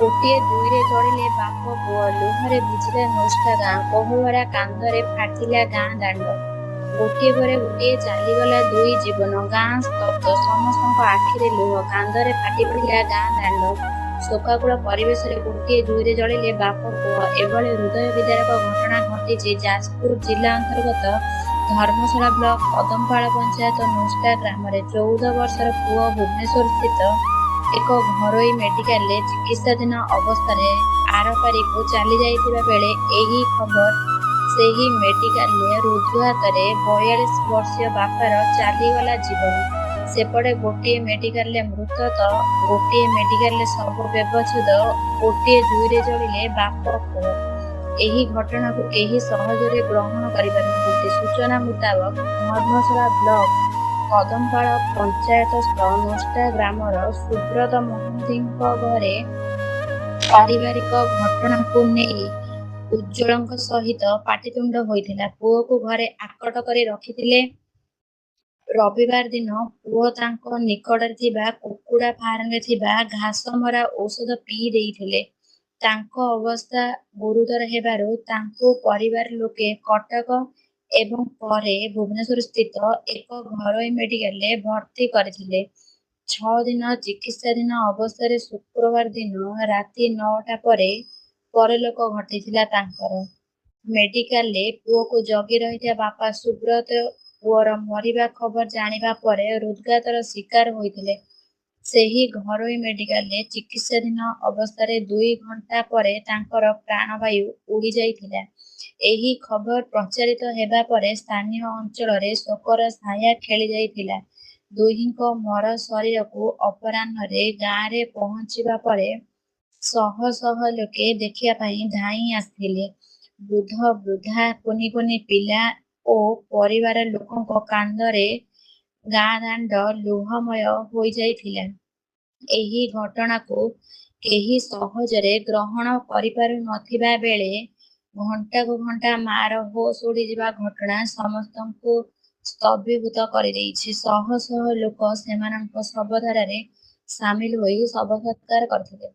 ଗୋଟିଏ ଜୁଇରେ ଜଳିଲେ ବାପ ପୁଅ, ଲୁହରେ ଭିଜିଲା ନୋଷ୍ଟା ଗାଁ, କୋହଭରା କାନ୍ଦରେ ଫାଟିଲା ଗାଁ ଦାଣ୍ଡ। ଗୋଟିଏ ପରେ ଗୋଟିଏ ଚାଲିଗଲା ଦୁଇ ଜୀବନ। ଗାଁ ସ୍ତବ୍ଧ, ସମସ୍ତଙ୍କ ଆଖିରେ ଲୁହ, କାନ୍ଦରେ ଫାଟି ପଡ଼ିଲା ଗାଁ ଦାଣ୍ଡ। ଶୋକାକୁଳ ପରିବେଶରେ ଗୋଟିଏ ଜୁଇରେ ଜଳିଲେ ବାପ ପୁଅ। ଏଭଳି ହୃଦୟ ବିଦାରକ ଘଟଣା ଘଟିଛି ଯାଜପୁର ଜିଲ୍ଲା ଅନ୍ତର୍ଗତ ଧର୍ମଶାଳା ବ୍ଲକ କଦମପାଳ ପଞ୍ଚାୟତ ନୋଷ୍ଟା ଗ୍ରାମରେ। 14 ବର୍ଷର ପୁଅ ଭୁବନେଶ୍ୱର ସ୍ଥିତ ଏକ ଘରୋଇ ମେଡିକାଲରେ ଚିକିତ୍ସାଧୀନ ଅବସ୍ଥାରେ ଆରପାରିକୁ ଚାଲିଯାଇଥିବା ବେଳେ ଏହି ଖବର ସେହି ମେଡିକାଲରେ ହୃଦଘାତରେ 42 ବର୍ଷୀୟ ବାପାର ଚାଲିଗଲା ଜୀବନ। ସେପଟେ ଗୋଟିଏ ମେଡିକାଲରେ ମୃତ ତ ଗୋଟିଏ ମେଡିକାଲରେ ଶବ ବ୍ୟବଚ୍ଛେଦ। ଗୋଟିଏ ଜୁଇରେ ଜଳିଲେ ବାପ ପୁଅ। ଏହି ଘଟଣାକୁ କେହି ସହଜରେ ଗ୍ରହଣ କରିପାରୁନାହାନ୍ତି। ସୂଚନା ମୁତାବକ, ଧର୍ମଶାଳା ବ୍ଲକ କଦମପାଳ ପଞ୍ଚାୟତସ୍ଥ ନୋଷ୍ଟା ଗ୍ରାମର ସୁବ୍ରତ ମହାନ୍ତିଙ୍କ ଘରେ ପାରିବାରିକ ଘଟଣାକୁ ନେଇ ଉଜ୍ଜ୍ୱଳଙ୍କ ସହିତ ପାଟିତୁଣ୍ଡ ହୋଇଥିଲା। ପୁଅକୁ ଘରେ ଆକଟ କରି ରଖିଥିଲେ। ରବିବାର ଦିନ ପୁଅ ତାଙ୍କ ନିକଟରେ ଥିବା କୁକୁଡ଼ା ଫାର୍ମରେ ଥିବା ଘାସମରା ଔଷଧ ପିଇ ଦେଇଥିଲେ। ତାଙ୍କ ଅବସ୍ଥା ଗୁରୁତର ହେବାରୁ ତାଙ୍କୁ ପରିବାର ଲୋକେ କଟକ ଏବଂ ପରେ ଭୁବନେଶ୍ୱର ସ୍ଥିତ ଏକ ଘରୋଇ ମେଡିକାଲରେ ଭର୍ତ୍ତି କରିଥିଲେ। 6 ଦିନ ଚିକିତ୍ସାଧୀନ ଅବସ୍ଥାରେ ଶୁକ୍ରବାର ଦିନ ରାତି 9ଟା ପରେ ପରଲୋକ ଘଟିଥିଲା ତାଙ୍କର। ମେଡିକାଲରେ ପୁଅକୁ ଜଗି ରହିଥିବା ବାପା ସୁବ୍ରତ ପୁଅର ମରିବା ଖବର ଜାଣିବା ପରେ ହୃଦଘାତର ଶିକାର ହୋଇଥିଲେ। ସେହି ଘରୋଇ ମେଡିକାଲରେ ଚିକିତ୍ସାଧୀନ ଅବସ୍ଥାରେ 2 ଘଣ୍ଟା ପରେ ତାଙ୍କର ପ୍ରାଣବାୟୁ ଉଡ଼ିଯାଇଥିଲା। ଏହି ଖବର ପ୍ରଚାରିତ ହେବା ପରେ ସ୍ଥାନୀୟ ଅଞ୍ଚଳରେ ଶୋକର ଛାୟା ଖେଳିଯାଇଥିଲା। ଦୁହିଁଙ୍କ ମର ଶରୀରକୁ ଅପରାହ୍ନରେ ଗାଁରେ ପହଞ୍ଚିବା ପରେ ଶହ ଶହ ଲୋକେ ଦେଖିବା ପାଇଁ ଧାଇଁ ଆସିଥିଲେ। ବୃଦ୍ଧ ବୃଦ୍ଧା, କୁନି କୁନି ପିଲା ଓ ପରିବାର ଲୋକଙ୍କ କାନ୍ଦରେ ଗାଁ ଦାଣ୍ଡ ଲୁହମୟ ହୋଇଯାଇଥିଲା। ଏହି ଘଟଣାକୁ କେହି ସହଜରେ ଗ୍ରହଣ କରିପାରୁ ନଥିବା ବେଳେ ଘଣ୍ଟାକୁ ଘଣ୍ଟା ମାଆର ହୋସ୍ ଉଡ଼ିଯିବା ଘଟଣା ସମସ୍ତଙ୍କୁ ସ୍ତମ୍ଭୀଭୂତ କରିଦେଇଛି। ଶହ ଶହ ଲୋକ ସେମାନଙ୍କ ଶବଧାରାରେ ସାମିଲ ହୋଇ ଶବ ସତ୍କାର କରିଥିଲେ।